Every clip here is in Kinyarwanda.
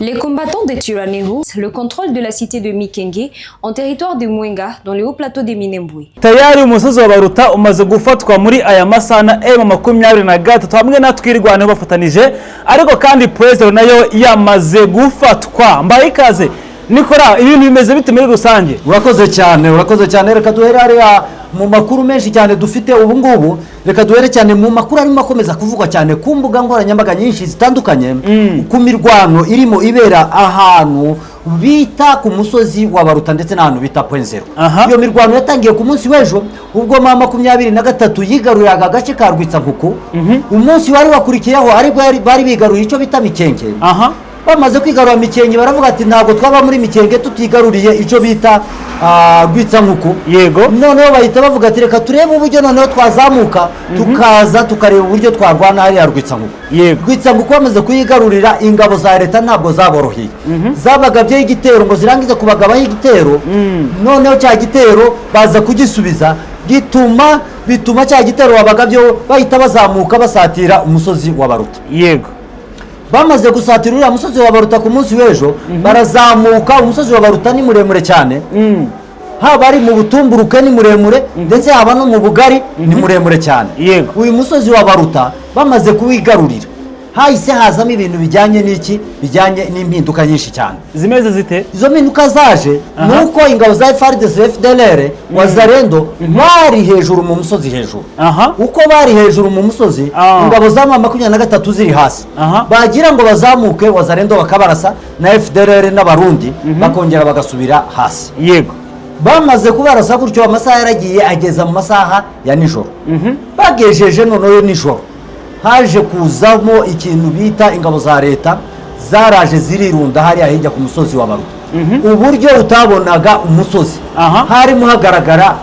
Les combattants de Twirwaneho, le contrôle de la cité de Mikenge, en territoire de Mwenga, dans le haut plateau de Minembwe. Tayari umusozi wa Baruta umaze gufatwa muri aya masaha na M23 hamwe na Twirwaneho bafatanije, ariko kandi Point Zéro nayo yamaze gufatwa. Mbaye ikaze Nikora, ibintu bimeze bite muri rusange? Urakoze cyane, urakoze cyane. Reka duhere hariya mu makuru menshi cyane dufite ubu ngubu. Reka duhere cyane mu makuru arimo akomeza kuvugwa cyane ku mbuga nkoranyambaga nyinshi zitandukanye, ku mirwano irimo ibera ahantu bita ku musozi wa Baruta ndetse n'ahantu bita Point Zéro. Iyo mirwano yatangiye ku munsi w'ejo ubwo M23 yigaruriraga agace ka Rwitsankuku. Umunsi wari wakurikiyeho aribwo bari bigaruriye icyo bita Mikenke. Bamaze kwigarura Mikenge, baravuga ati: "Ntabwo twaba muri Mikenge tutigaruriye icyo bita Rwitsankuku." Noneho bahita bavuga ati: "Reka turebe uburyo noneho twazamuka, tukaza tukareba uburyo twarwana hariya Rwitsankuku." Rwitsankuku bamaze kuyigarurira, ingabo za leta ntabwo zaboroheye. Zabagabyeho igitero ngo zirangize kubagabaho igitero, noneho cya gitero baza kugisubiza, bituma cya gitero babagabyeho bahita bazamuka basatira umusozi wa Baruta. Bamaze gusatira uriya musozi wa Baruta ku munsi w'ejo, barazamuka. Umusozi wa Baruta ni muremure cyane, haba ari mu butumburuke ni muremure, ndetse haba no mu bugari ni muremure cyane. Uyu musozi wa Baruta bamaze kuwigarurira, hahise hazamo ibintu bijyanye n'iki? Bijyanye n'impinduka nyinshi cyane. Zimeze zite? Izo mpinduka zaje ni uko ingabo za FARDC, FDLR, Wazalendo bari hejuru mu musozi hejuru. Uko bari hejuru mu musozi, ingabo za M23 ziri hasi, bagira ngo bazamuke, Wazalendo bakabarasa na FDLR n'Abarundi, bakongera bagasubira hasi. Bamaze kubarasa gutyo, amasaha yaragiye ageza mu masaha ya nijoro. Bagejeje noneho nijoro, haje kuzamo ikintu bita ingabo za leta zaraje zirirunda hariya hirya ku musozi wa Baruta, uburyo utabonaga umusozi. Harimo hagaragara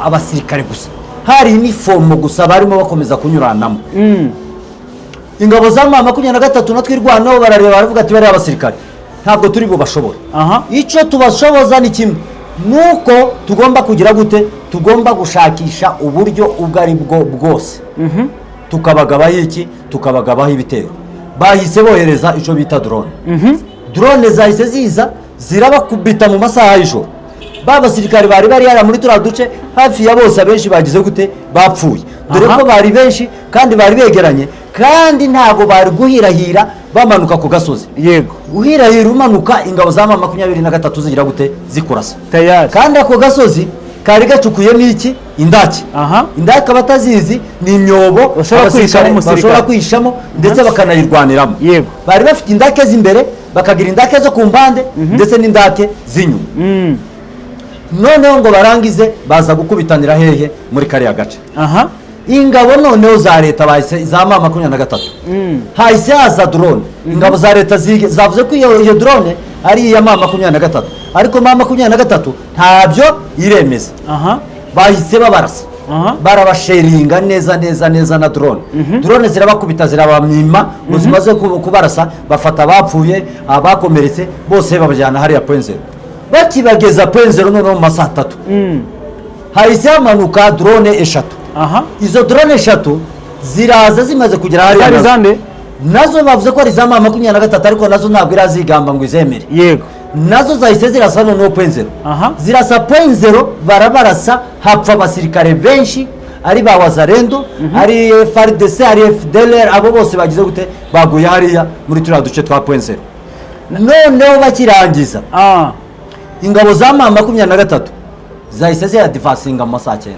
abasirikare gusa, hari inifomo gusa barimo bakomeza kunyuranamo. Ingabo za M23 na Twirwaneho barareba, baravuga ati: "Bariya abasirikare ntabwo turi bubashobore. Icyo tubashoboza ni kimwe, nuko tugomba kugira gute? Tugomba gushakisha uburyo ubwo ari bwo bwose tukabagabaho iki? Tukabagabaho ibitero." Bahise bohereza icyo bita drone. Drone zahise ziza zirabakubita mu masaha y'ijoro. Ba basirikare bari bari hariya muri turiya duce hafi ya bose, abenshi bagize gute? Bapfuye, dore ko bari benshi kandi bari begeranye, kandi ntabwo bari guhirahira bamanuka ku gasozi. Guhirahira umanuka, ingabo za M23 zigira gute? Zikurasa. Kandi ako gasozi kari gacukuyemo iki? Indake. Indake, abatazizi, ni imyobo bashobora abasirikare kwihishamo umusirikare. Bashobora kwihishamo ndetse bakanayirwaniramo. Bari bafite indake z'imbere, bakagira indake zo ku mpande ndetse n'indake z'inyuma. Noneho ngo barangize, baza gukubitanira hehe? Muri kariya gace. Ingabo noneho za leta bahise za M23, hahise haza drone. Ingabo za leta zavuze ko iyo drone ari iya M23, ariko M23 ntabyo iremeza. Bahise babarasa, barabasheringa neza neza neza na drone. Drone zirabakubita, zirabamima. Ngo zimaze kubarasa, bafata abapfuye, abakomeretse bose babajyana hariya Point Zéro. Bakibageza Point Zéro noneho mu masaha 3, hahise hamanuka drone eshatu. Izo drone eshatu ziraza, zimaze kugera hariya, zari nazo zande? Nazo bavuze ko ari za M23, ariko nazo ntabwo irazigamba ngo izemere. Nazo zahise zirasa noneho Point Zéro. Zirasa Point Zéro, barabarasa, hapfa abasirikare benshi, ari ba Wazalendo, ari FARDC, ari FDLR, abo bose bagize gute? Baguye hariya muri turiya duce twa Point Zéro. Noneho bakirangiza, ingabo za M23 zahise ziyadivasinga mu masaha 9.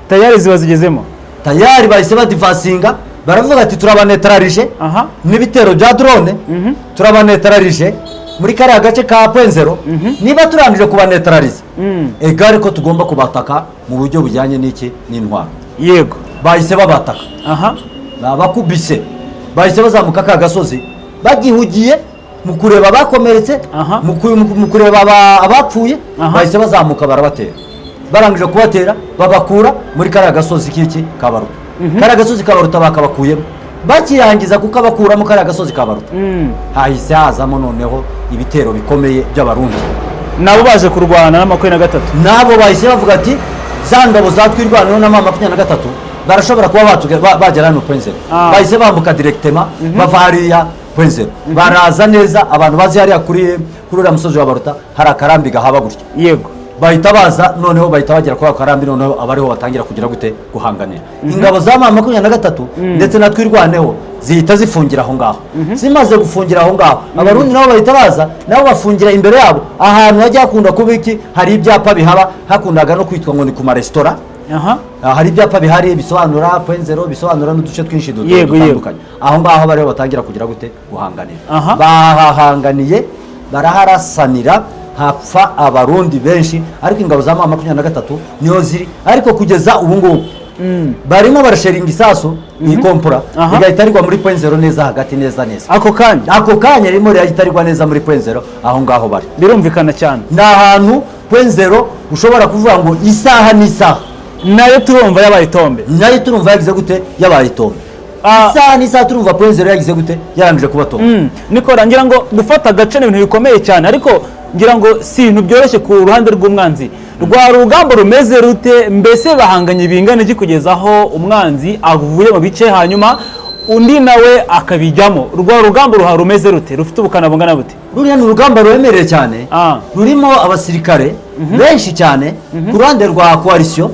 Tayari ziba zigezemo. Tayari bahise badivasinga, baravuga ati: "Turabanetararije n'ibitero bya drone, turabanetararije muri kariya gace ka Point Zéro. Niba turangije kubanetarariza, egare ko tugomba kubataka mu buryo bujyanye n'iki? N'intwaro." Bahise babataka, babakubise, bahise bazamuka ka gasozi bagihugiye mu kureba abakomeretse, mu kureba abapfuye. Bahise bazamuka barabatera. Barangije kubatera, babakura muri kariya gasozi k'iki? Kabaruta. Kariya gasozi kabaruta bakabakuyemo. Bakirangiza kukabakuramo kariya gasozi kabaruta, hahise hazamo noneho ibitero bikomeye by'Abarundi. Nabo baje kurwana na 23. Nabo bahise bavuga ati: "Za ngabo za Twirwaneho na M23 barashobora kuba bagera hano Point Zéro." Bahise bambuka directement, bava hariya. Point Zero. Baraza neza, abantu bazi hariya kuri uriya musozi wa Baruta hari akarambi gahaba gutya. Bahita baza, noneho bahita bagera kuri ako karambi, noneho abariho batangira kugira gute? Guhanganira. Ingabo za M23 ndetse na Twirwaneho zihita zifungira aho ngaho. Zimaze gufungira aho ngaho, Abarundi nabo bahita baza, nabo bafungira imbere yabo ahantu hajya hakunda kuba iki, hari ibyapa bihaba, hakundaga no kwitwa ngo ni ku maresitora. Hari ibyapa bihari bisobanura Point Zero, bisobanura n'uduce twinshi dutandukanye. Aho ngaho bariho batangira kugira gute? Guhanganira. Bahahanganiye, baraharasanira, hapfa Abarundi benshi, ariko ingabo za M23 niho ziri. Ariko kugeza ubu ngubu barimo barasheringa isasu, iyi kompora rigahita rigwa muri Point Zero neza hagati, neza neza. Ako kanya? Ako kanya ririmo rirahita rigwa neza muri Point Zero aho ngaho bari. Birumvikana cyane. Ni ahantu Point Zero ushobora kuvuga ngo isaha n'isaha nayo turumva yabaye itombe. Nayo turumva yagize gute? Yabaye itombe. Isaha n'isaha turumva Point Zero yagize gute? Yarangije kuba tombe. Nikora ngira ngo gufata agace ni ibintu bikomeye cyane, ariko ngira ngo si ibintu byoroshye ku ruhande rw'umwanzi. Rwa rugamba rumeze rute? Mbese bahanganye bingana iki kugeza aho umwanzi avuye mu bice hanyuma undi nawe akabijyamo? Rwa rugamba ruha rumeze rute? Rufite ubukana bungana bute? Ruriya ni urugamba ruremereye cyane, rurimo abasirikare benshi cyane ku ruhande rwa coalition.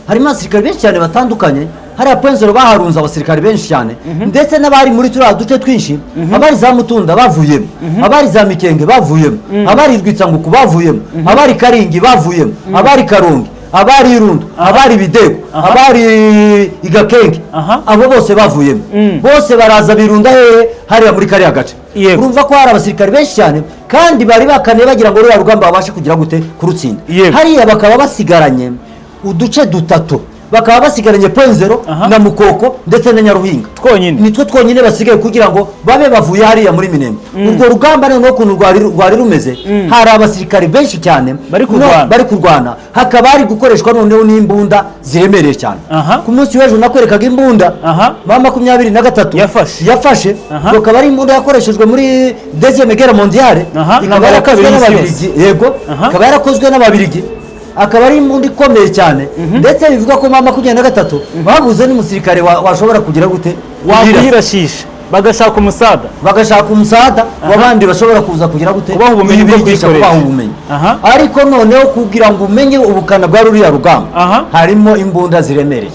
Harimo abasirikare benshi cyane batandukanye. Hariya Point Zero baharunze abasirikare benshi cyane, ndetse n'abari muri turiya duce twinshi, abari za Mutunda bavuyemo, abari za Mikenge bavuyemo, abari Rwitsanguku bavuyemo, abari Karingi bavuyemo, abari Karongi, abari Irundu, abari Bidego, abari Igakenge, abo bose bavuyemo. Bose baraza birunda hehe? Hariya muri kariya gace. Urumva ko hari abasirikare benshi cyane, kandi bari bakaniye bagira ngo ruriya rugamba babashe kugira gute? Kurutsinda. Hariya bakaba basigaranye uduce dutatu, bakaba basigaranye Point Zero na Mukoko ndetse na Nyaruhinga twonyine. Nitwo twonyine basigaye kugira ngo babe bavuye hariya muri Minembwe. Urwo rugamba noneho ukuntu rwari rumeze, hari abasirikare benshi cyane bari kurwana. Bari kurwana, hakaba hari gukoreshwa noneho n'imbunda ziremereye cyane. Ku munsi w'ejo nakwerekaga imbunda M23 yafashe, akaba ari imbunda yakoreshejwe muri Deuxième Guerre mondiale, ikaba yarakozwe n'Ababiligi. Yego, ikaba yarakozwe n'Ababiligi, akaba ari imbunda ikomeye cyane, ndetse bivuga ko M23 babuze n'umusirikare washobora kugira gute? Wakuyirashisha, bagashaka umusada. Bagashaka umusada w'abandi bashobora kuza kugira gute? Kubaha ubumenyi bwo kuyibigisha, kuyikoresha. kubaha ubumenyi. Ariko noneho kugira ngo umenye ubukana bwa ruriya rugamba, harimo imbunda ziremereye.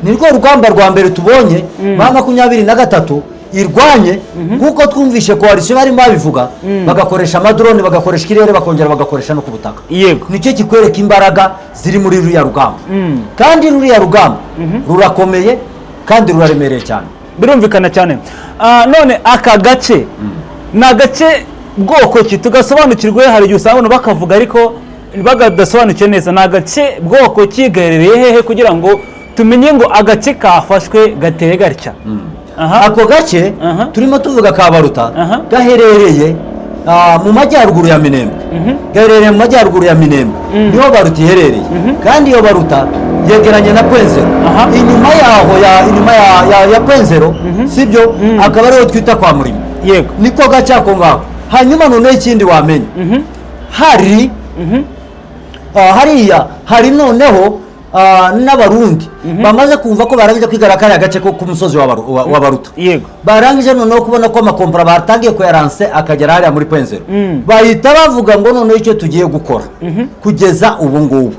Ni rwo rugamba rwa mbere tubonye M23 irwanye, kuko twumvishe coalition barimo babivuga, bagakoresha amadrone, bagakoresha ikirere, bakongera bagakoresha no ku butaka. Nicyo kikwereka imbaraga ziri muri ruriya rugamba. Kandi ruriya rugamba rurakomeye kandi ruraremereye cyane. Birumvikana cyane. None aka gace ni agace bwoko ki? Tugasobanukirwe. Hari igihe usanga abantu bakavuga ariko bagadasobanukiwe neza. Ni agace bwoko ki, gaherereye hehe, kugira ngo tumenye ngo agace kafashwe gateye gatya? Ako gace turimo tuvuga ka Baruta gaherereye mu majyaruguru ya Minembwe. Gaherereye mu majyaruguru ya Minembwe, niho Baruta iherereye. Kandi iyo Baruta yegeranye na Point Zero. Inyuma yaho ya inyuma ya Point Zero, sibyo? Akaba ariho twita kwa Murima. Niko gace ako ngako. Hanyuma noneho ikindi wamenya, hari hariya hari noneho n'Abarundi bamaze kumva ko barangije kwigara kariya gace ko ku musozi wa Baruta. Barangije noneho kubona ko amakompora batangiye kuyaranse akagera hariya muri Point Zero, bahita bavuga ngo noneho icyo tugiye gukora kugeza ubu ngubu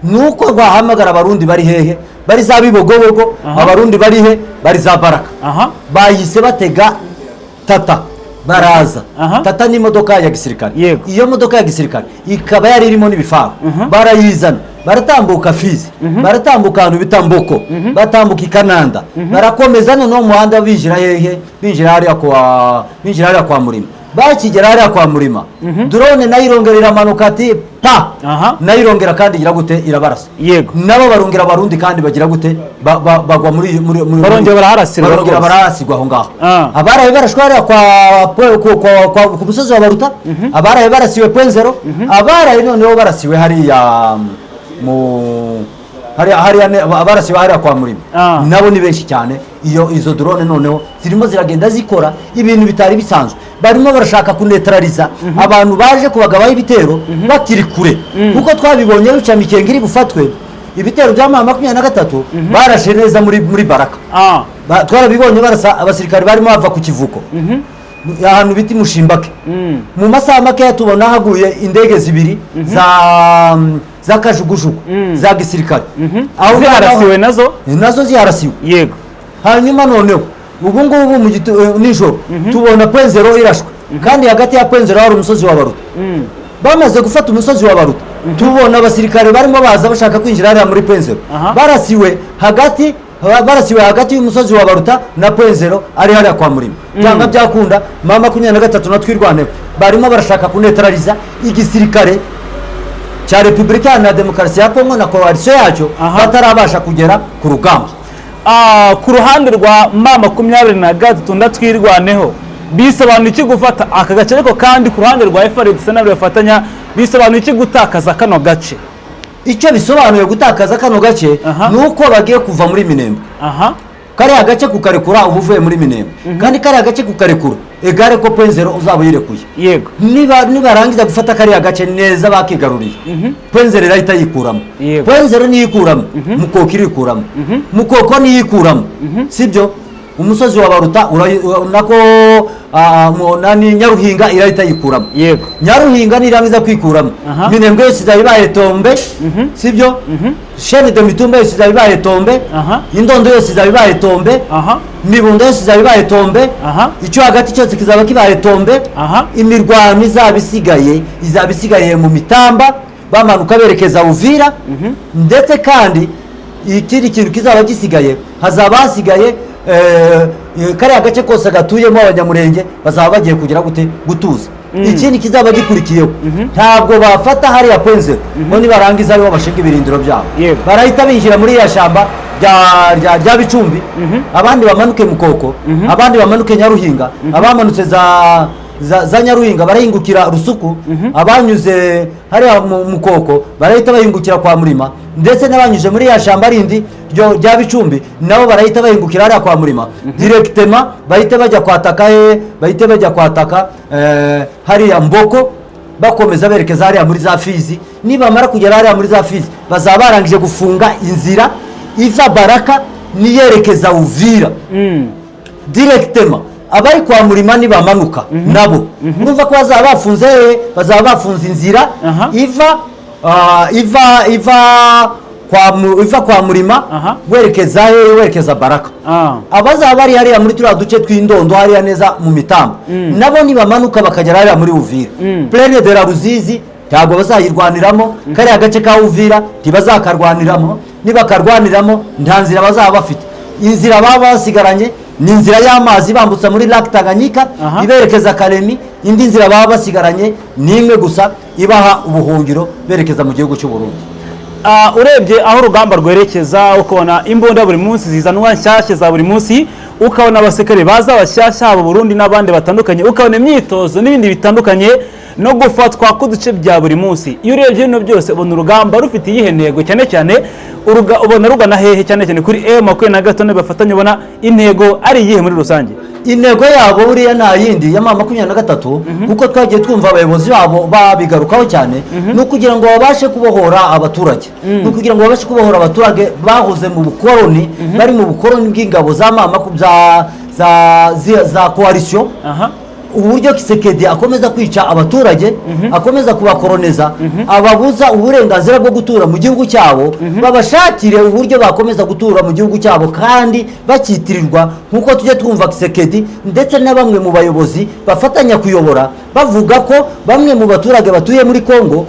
ni uko bahamagara Abarundi bari hehe? Bari za Bibogobogo. Abarundi bari he? Bari za Baraka. Bahise batega Tata baraza. Tata ni imodoka ya gisirikare. Iyo modoka ya gisirikare ikaba yari irimo n'ibifaru. Barayizana, baratambuka Fizi, baratambuka ahantu bita Mboko, batambuka i Kananda, barakomeza noneho umuhanda binjira hehe? Binjira hariya kwa Murima. Bakigera hariya kwa Murima, drone nayo irongera iramanuka ati pa, nayo irongera kandi igira gute? Irabarasa. Nabo barongera Abarundi kandi bagira gute? Bagwa muri Barongera baraharasirwa barongera rwose. Barahasirwa aho ngaho. Abaraye barashwe hariya ku musozi wa Baruta, abaraye barasiwe Point Zero, abaraye noneho barasiwe hariya mu hariya barasiwe hariya kwa Murima, nabo ni benshi cyane. Iyo izo drone noneho zirimo ziragenda zikora ibintu bitari bisanzwe, barimo barashaka kunetraliza abantu baje kubagabaho ibitero bakiri kure, kuko twabibonye ruca Mikenge iri bufatwe. Ibitero bya M23 barashe neza muri Baraka. Twarabibonye barasa abasirikare barimo bava ku kivuko ahantu biti Mushimbake. Mu masaha make tubona haguye indege zibiri za kajugujugu za gisirikare, aho ziharasiwe nazo ziharasiwe. Yego. Hanyuma noneho ubu ngubu mu nijoro tubona Point Zero irashwe, kandi hagati ya Point Zero hari umusozi wa Baruta. Bamaze gufata umusozi wa Baruta, tubona abasirikare barimo baza bashaka kwinjira hariya muri Point Zero, barasiwe hagati barasiwe hagati y'umusozi wa Baruta na Point Zero ari hariya kwa Murima. Cyangwa byakunda M23 na Twirwaneho barimo barashaka kunetraliza igisirikare cya Repubulika Iharanira Demokarasi ya Kongo na coalition yacyo batarabasha kugera ku rugamba. Ku ruhande rwa M23 ndatwirwaneho bisobanuye iki gufata aka gace, ariko kandi ku ruhande rwa FARDC nabo bafatanya bisobanuye iki gutakaza kano gace? Icyo bisobanuye gutakaza kano gace ni uko bagiye kuva muri Minembwe. Kariya gace kukarekura uba uvuye muri Minembwe, kandi kariya gace kukarekura egare ko Point Zero uzaba uyirekuye. Yego. Nibarangiza gufata kariya gace neza bakigaruriye, Point Zero irahita yikuramo. Point Zero niyikuramo, Mukoko irikuramo, Mukoko niyikuramo, sibyo? Umusozi wa Baruta nako nani Nyaruhinga irahita yikuramo. Yego. Nyaruhinga nirangiza kwikuramo, Minembwe yose izaba ibaye tombe, sibyo? Chaîne de Mitumba yose izaba ibaye tombe, Indondo yose izaba ibaye tombe, Mibunda yose izaba ibaye tombe, icyo hagati cyose kizaba kibaye tombe. Imirwano izaba isigaye mu mitamba bamanuka berekeza Uvira. Ndetse kandi ikindi kintu kizaba gisigaye, hazaba hasigaye kariya gace kose gatuyemo abanyamurenge bazaba bagiye kugira gute? Gutuza. Ikindi kizaba gikurikiyeho, ntabwo bafata hariya Point Zero ngo nibarangiza ariho bashinga ibirindiro byabo, barahita binjira muri ya shamba rya Bicumbi, abandi bamanuke Mukoko, abandi bamanuke Nyaruhinga, abamanutse za Nyaruhinga barahingukira Rusuku, abanyuze hariya Mukoko barahita bahingukira kwa Murima, ndetse n'abanyuze muri ya shamba rindi rya Bicumbi nabo barahita bahingukira hariya kwa Murima directement, bahita bajya kwataka bahita bajya kwataka hariya Mboko, bakomeza berekeza hariya muri za Fizi. Nibamara kugera hariya muri za Fizi bazaba barangije gufunga inzira iva Baraka niyerekeza Uvira directement. Abari kwa Murima nibamanuka nabo urumva ko bazaba bafunze, bazaba bafunze inzira iva iva kwa Murima werekeza werekeza Baraka. Abazaba bari hariya muri turiya duce tw'indondo hariya neza mu mitamba nabo nibamanuka bakagera hariya muri Uvira, Plaine de la Ruzizi ntabwo bazayirwaniramo, kariya gace ka Uvira ntibazakarwaniramo, nibakarwaniramo nta nzira bazaba bafite. Inzira baba basigaranye ni inzira y'amazi bambutsa muri Lac Tanganyika iberekeza Kalemi, indi nzira baba basigaranye ni imwe gusa ibaha ubuhungiro berekeza mu gihugu cy'u Burundi. Urebye aho urugamba rwerekeza, ukabona imbunda buri munsi zizanwa nshyashya za buri munsi, ukabona abasekare baza bashyashya haba Burundi n'abandi batandukanye, ukabona imyitozo n'ibindi bitandukanye no gufatwa k'uduce bya buri munsi. Iyo urebye bino byose ubona urugamba rufite iyihe ntego? Cyane cyane ubona rugana hehe? Cyane cyane kuri M23 bafatanye, ubona intego ari iyihe muri rusange? Intego yabo buriya nta yindi ya M23, kuko twagiye twumva abayobozi babo babigarukaho cyane, ni ukugira ngo babashe kubohora abaturage, ni ukugira ngo babashe kubohora abaturage bahoze mu bukoroni, bari mu bukoroni bw'ingabo za za coalition. Uburyo Kisekedi akomeza kwica abaturage, akomeza kubakoroneza, ababuza uburenganzira bwo gutura mu gihugu cyabo, babashakire uburyo bakomeza gutura mu gihugu cyabo kandi bakitirirwa, nkuko tujye twumva Kisekedi ndetse na bamwe mu bayobozi bafatanya kuyobora bavuga ko bamwe mu baturage batuye muri Kongo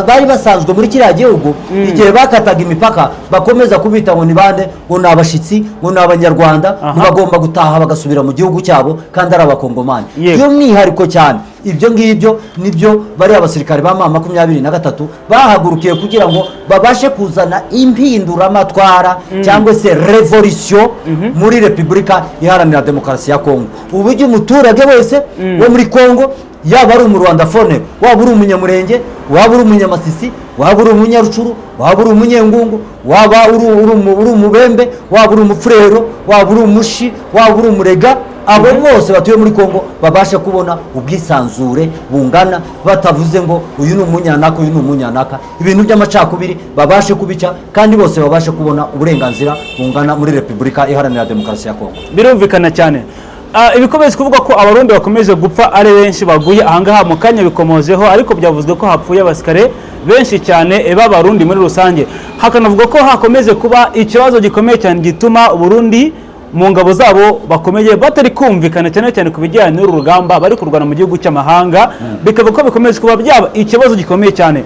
bari basanzwe muri kiriya gihugu, igihe bakataga imipaka bakomeza kubita ngo ni bande, ngo ni abashitsi, ngo ni abanyarwanda, bagomba gutaha bagasubira mu gihugu cyabo kandi ari abakongomani. By'umwihariko cyane ibyo ngibyo nibyo bari abasirikare ba M23 bahagurukiye kugira ngo babashe kuzana impinduramatwara cyangwa se revolution muri Repubulika Iharanira Demokarasi ya Kongo. Uburyo umuturage wese wo muri Kongo, yaba ari umurwandafone, waba uri umunyamurenge, waba uri umunyamasisi, waba uri umunyarucuru, waba uri umunyengungu, waba uri umubembe, waba uri umupfurero, waba uri umushi, waba uri umurega, Abo bose batuye muri Kongo babashe kubona ubwisanzure bungana, batavuze ngo uyu ni umunyanaka, uyu ni umunyanaka. Ibintu by'amacakubiri babashe kubica, kandi bose babashe kubona uburenganzira bungana muri Repubulika Iharanira Demokarasi ya Kongo. Birumvikana cyane. Ibikomeje kuvuga ko Abarundi bakomeje gupfa ari benshi baguye ahangaha mu kanya bikomojeho, ariko byavuzwe ko hapfuye abasikare benshi cyane b'Abarundi muri rusange. Hakanavuga ko hakomeje kuba ikibazo gikomeye cyane gituma Uburundi mu ngabo zabo bakomeye batari kumvikana, cyane cyane ku bijyanye n'uru rugamba bari kurwana mu gihugu cy'amahanga, bikaba ko bikomeje kuba byaba ikibazo gikomeye cyane.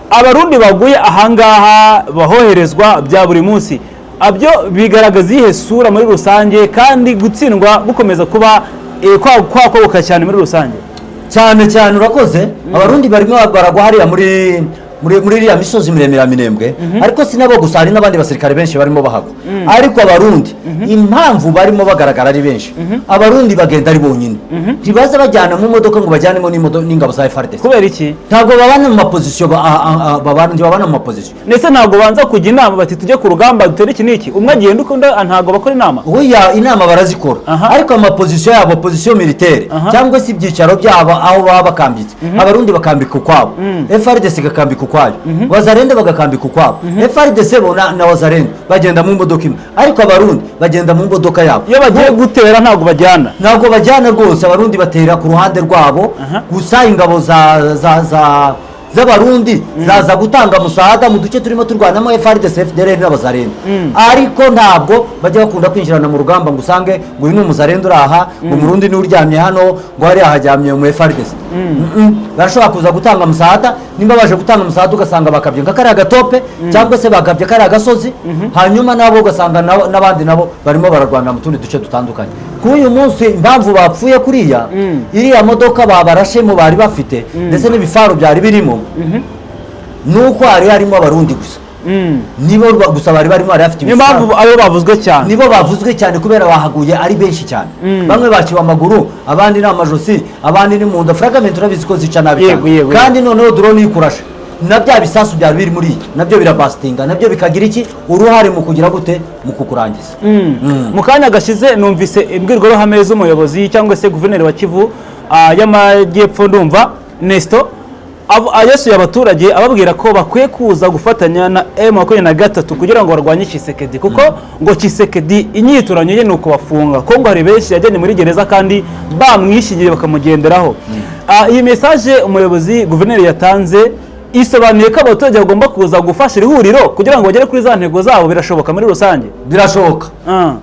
Abarundi baguye ahangaha bahoherezwa bya buri munsi, abyo bigaragaza iyihe sura muri rusange, kandi gutsindwa gukomeza kuba kwakoboka cyane muri rusange? Cyane cyane, urakoze. Abarundi barimo baragwa hariya muri iriya misozi miremire ya Minembwe, ariko si nabo gusa, hari n'abandi basirikare benshi barimo bahagwa. Ariko Abarundi impamvu barimo bagaragara ari benshi, Abarundi bagenda ari bonyine, ntibaza bajyana mu modoka ngo bajyanemo n'ingabo za FARDC. Kubera iki? Ntabwo babana mu maposition, ntibabana mu maposition. Ndetse ntabwo banza kujya inama bati tujye ku rugamba dutere iki n'iki, umwe agenda ukundi, ntabwo bakora inama? Oya, inama barazikora, ariko amaposition yabo, position militaire cyangwa se ibyicaro byabo aho baba bakambitse, Abarundi bakambika ukwabo, FARDC igakambika ukwayo, Wazalendo bagakambika ukwabo. FARDC bo na Wazalendo bagenda mu modoka imwe, ariko Abarundi bagenda mu modoka yabo. Iyo bagiye gutera ntabwo bajyana? Ntabwo bajyana rwose. Abarundi batera ku ruhande rwabo. Gusa ingabo za za za z'Abarundi zaza gutanga musada mu duce turimo turwanamo FARDC, FDLR n'Abazalendo, ariko ntabwo bajya bakunda kwinjirana mu rugamba ngo usange ngo uyu ni Umuzalendo uri aha, ngo Umurundi niwe uryamye hano, ngo hariya haryamye umu FARDC. Barashobora kuza gutanga musada, nimba baje gutanga musada ugasanga bakabye nka kariya gatope cyangwa se bakabye kariya gasozi, hanyuma nabo ugasanga n'abandi nabo barimo bararwana mu tundi duce dutandukanye. Kuri uyu munsi impamvu bapfuye kuriya, iriya modoka babarashemo bari bafite ndetse n'ibifaru byari birimo, nuko hari harimo Abarundi gusa, nibo gusa bari barimo, bari bafite Niyo ibifaru. mpamvu aribo bavuzwe cyane. Nibo bavuzwe cyane kubera bahaguye ari benshi cyane. Bamwe baciwe amaguru, abandi ni amajosi, abandi ni mu nda. Fragment urabizi ko zica nabi cyane. Kandi noneho drone ikurashe na bya bisasu byari biri muri iyi nabyo birabasitinga, nabyo bikagira iki uruhare mu kugira gute, mu kukurangiza. Mu kanya gashize numvise imbwirwaruhame z'umuyobozi cyangwa se guverineri wa Kivu y'Amajyepfo, ndumva Nesto yasuye abaturage ababwira ko bakwiye kuza gufatanya na M23 kugira ngo barwanye Tshisekedi, kuko ngo Tshisekedi inyituranyo ye ni ukubafunga, ko ngo hari benshi yajyanye muri gereza kandi bamwishingiye bakamugenderaho. Iyi message umuyobozi guverineri yatanze isobanuye ko abaturage bagomba kuza gufasha iri huriro kugira ngo bagere kuri za ntego zabo. Birashoboka muri rusange? Birashoboka.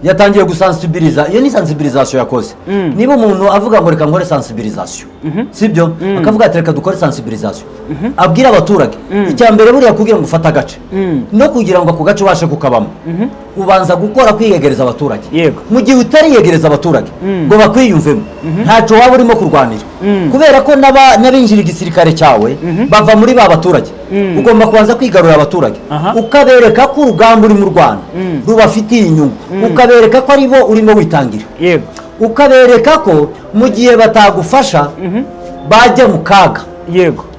Yatangiye gusensibiliza, iyo ni sensibilisation yakoze. Niba umuntu avuga ngo reka nkore sensibilisation, sibyo, akavuga ati reka dukore sensibilisation, abwira abaturage. Icya mbere buriya kugira ngo ufate agace no kugira ngo ako gace ubashe kukabamo, ubanza gukora kwiyegereza abaturage. Mu gihe utariyegereza abaturage ngo bakwiyumvemo, ntacyo waba urimo kurwanira, kubera ko n'abinjira igisirikare cyawe bava muri ba baturage. Ugomba kubanza kwigarurira abaturage, ukabereka ko urugamba urimo urwana rubafitiye inyungu, ukabereka ko ari bo urimo witangira, ukabereka ko mu gihe batagufasha bajya mu kaga.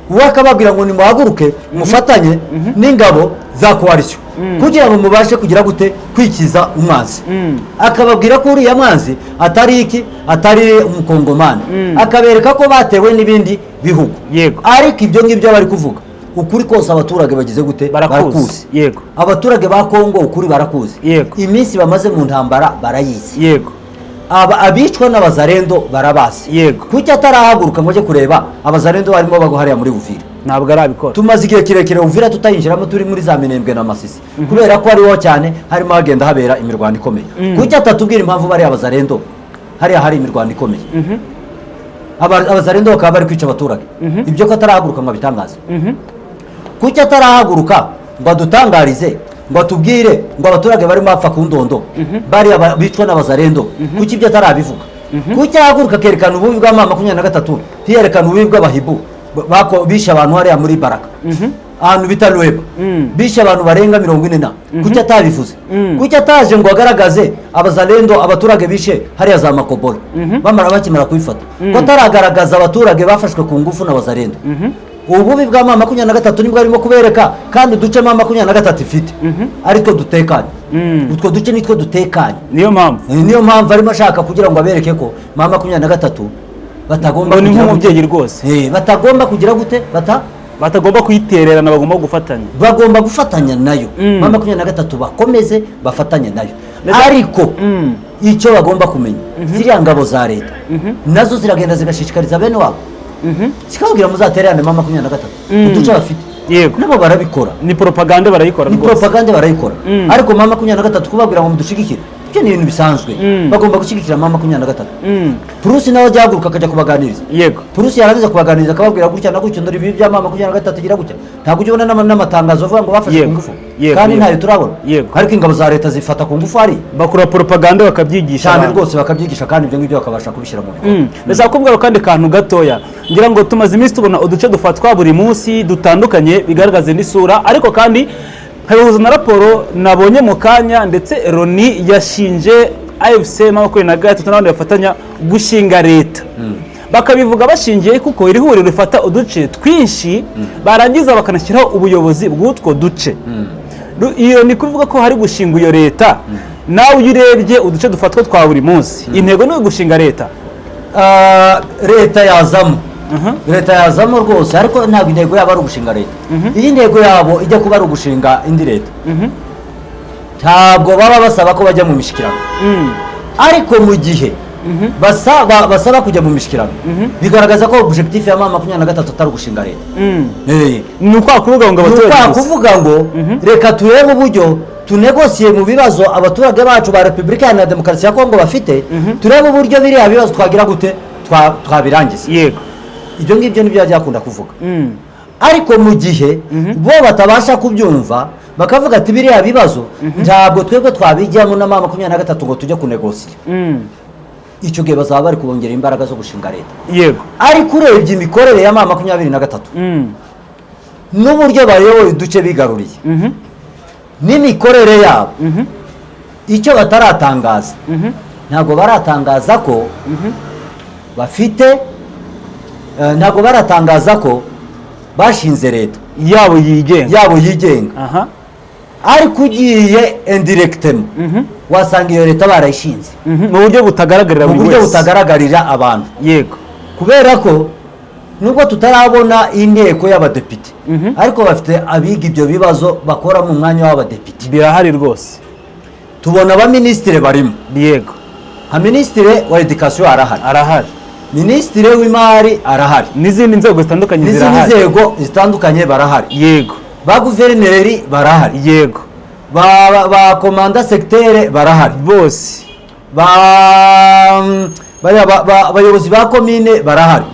Wowe akababwira ngo nimuhaguruke mufatanye n'ingabo za coalition kugira ngo mubashe kugira gute, kwikiza umwanzi. Akababwira ko uriya mwanzi atari iki, atari Umukongomani, akabereka ko batewe n'ibindi bihugu. Ariko ibyo ngibyo bari kuvuga, ukuri kose abaturage bagize gute? Barakuzi. Abaturage ba Kongo ukuri barakuzi. Iminsi bamaze mu ntambara barayizi. Abicwa n'Abazarendo barabazi. Kuki atarahaguruka ngo ajye kureba Abazarendo barimo bagwa hariya muri Uvira? Ntabwo arabikora. Tumaze igihe kirekire Uvira tutayinjiramo, turi muri za Minembwe na Masisi, kubera ko ariho cyane harimo hagenda habera imirwano ikomeye. Kuki atatubwira impamvu bariya Abazarendo hariya hari imirwano ikomeye, Abazarendo bakaba bari kwica abaturage? Ibyo ko atarahaguruka ngo abitangaze? Kuki atarahaguruka ngo adutangarize, ngo atubwire ngo abaturage barimo bapfa ku Ndondo, bariya bicwa n'Abazarendo? Kuki ibyo atarabivuga? Kuki ahaguruka akerekana ububi bwa M23, ntiyerekana ububi bw'Abahibu bishe abantu hariya muri Baraka, ahantu bita Lweba, bishe abantu barenga 40 na? Kuki atabivuze? Kuki ataje ngo agaragaze Abazalendo abaturage bishe hariya za Makobora bamara bakimara kubifata? Ko ataragaragaza abaturage bafashwe ku ngufu n'Abazalendo? Ububi bwa M23 nibwo arimo kubereka, kandi uduce M23 ifite aritwo dutekanye. Utwo duce nitwo dutekanye. Niyo mpamvu. Niyo mpamvu arimo ashaka kugira ngo abereke ko M23 batagomba Ngo ni kugira nk'umubyeyi gute? rwose. Batagomba kugira gute? Batagomba kuyitererana, bagomba gufatanya. Bagomba gufatanya nayo. M23 bakomeze bafatanye nayo, ariko icyo bagomba kumenya, ziriya ngabo za leta nazo ziragenda zigashishikariza bene wabo, zikababwira muzatererane M23, uduce bafite. Nabo barabikora. Ni propagande barayikora Ni rwose. propagande barayikora, ariko M23 kubabwira ngo mudushigikire, ibyo ni ibintu bisanzwe. Bagomba gushyigikira M23. Purusi nawe ajya ahaguruka akajya kubaganiriza. Purusi yarangiza kubaganiriza akababwira gutya na gutya, ndore ibi bya M23 igira gutya. Ntabwo ujya ubona n'amatangazo avuga ngo bafashe ku ngufu, kandi ntayo turabona. Ariko ingabo za leta zifata ku ngufu hari. Bakora propagande, bakabyigisha Cyane abantu. rwose, bakabyigisha, kandi ibyo ngibyo bakabasha kubishyira mu bikorwa. Ndashaka kubwira kandi kantu gatoya. Ngira ngo tumaze iminsi tubona uduce dufatwa buri munsi dutandukanye, bigaragaza indi sura, ariko kandi nkabihuza na raporo nabonye mu kanya, ndetse Loni yashinje AFC M23 n'abandi bafatanya gushinga leta. Bakabivuga bashingiye kuko iri huriro rifata uduce twinshi, barangiza bakanashyiraho ubuyobozi bw'utwo duce. Iyo ni kuvuga ko hari gushinga iyo leta. Nawe iyo urebye uduce dufatwa twa buri munsi, intego ni ugushinga leta. Leta yazamo, leta yazamo rwose, ariko ntabwo intego yabo ari ugushinga leta. Iyi ntego yabo ijya kuba ari ugushinga indi leta, ntabwo baba basaba ko bajya mu mishyikirano. Ariko mu gihe basaba kujya mu mishyikirano, bigaragaza ko objectif ya M23 atari ugushinga leta. Ni ukwa kuvuga ngo Ni abaturage ukwa gusa. kuvuga ngo reka turebe uburyo tunegosiye mu bibazo abaturage bacu ba Repubulika Iharanira Demokarasi ya Kongo bafite, turebe uburyo biriya bibazo twagira gute twabirangiza. Ibyo ngibyo nibyo yajya akunda kuvuga. Ariko mu gihe bo batabasha kubyumva, bakavuga ati biriya bibazo ntabwo twebwe twabijyamo na M23 ngo tujye kunegosiya, icyo gihe bazaba bari kubongera imbaraga zo gushinga leta. Ariko urebye imikorere ya M23 n'uburyo bayoboye uduce bigaruriye n'imikorere yabo, icyo bataratangaza, ntabwo baratangaza ko bafite, ntabwo baratangaza ko bashinze leta yabo yigenga. Yabo yigenga. Ariko ugiye indirectement, wasanga iyo leta barayishinze. Mu buryo butagaragarira Mu buri buryo wese. butagaragarira abantu. Kubera ko nubwo tutarabona inteko y'abadepite, ariko bafite abiga ibyo bibazo bakora mu mwanya w'abadepite. Birahari rwose. Tubona abaminisitiri barimo. Nka minisitiri wa éducation arahari. Arahari. Minisitiri w'imari arahari. N'izindi nzego zitandukanye N'izindi zirahari. nzego zitandukanye barahari. Ba guverineri barahari. Ba commandant secteur barahari. Bose. Ba bariya abayobozi ba komine barahari.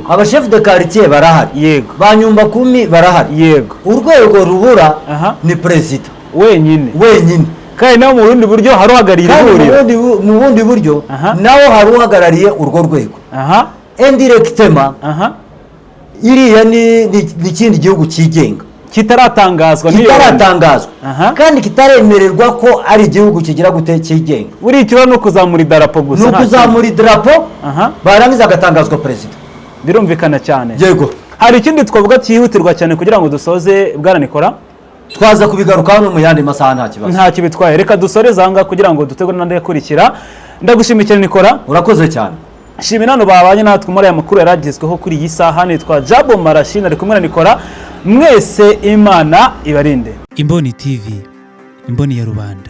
Abashefu de quartier barahari. Ba nyumba kumi barahari. Urwego rubura ni perezida wenyine. Wenyine. Kandi nawe mu bundi buryo hari uhagarariye Kandi ihuriro. mu bundi buryo nawe hari uhagarariye urwo rwego indirectement. Iriya ni ikindi gihugu cyigenga. Kitaratangazwa n'iyo Kitaratangazwa kandi kitaremererwa ko ari igihugu kigira gute, cyigenga. Buriya ikibazo ni ukuzamura idarapo gusa, Ni nta ukuzamura idarapo, barangiza hagatangazwa perezida. kindi. Birumvikana cyane. Yego. Hari ikindi twavuga cyihutirwa cyane kugira ngo dusoze, bwana Nikora? Twaza kubigarukaho no mu yandi masaha, nta kibazo. Ntacyo bitwaye, reka dusoreze aha ngaha kugira ngo dutegure n'andi akurikira. Ndagushimiye cyane, Nikora. Urakoze cyane. Shimira hano babanye natwe muri aya makuru yaragezweho kuri iyi saha. Nitwa Jabo Marashi, ari kumwe na Nikora. Mwese Imana ibarinde. Imboni TV, imboni ya rubanda.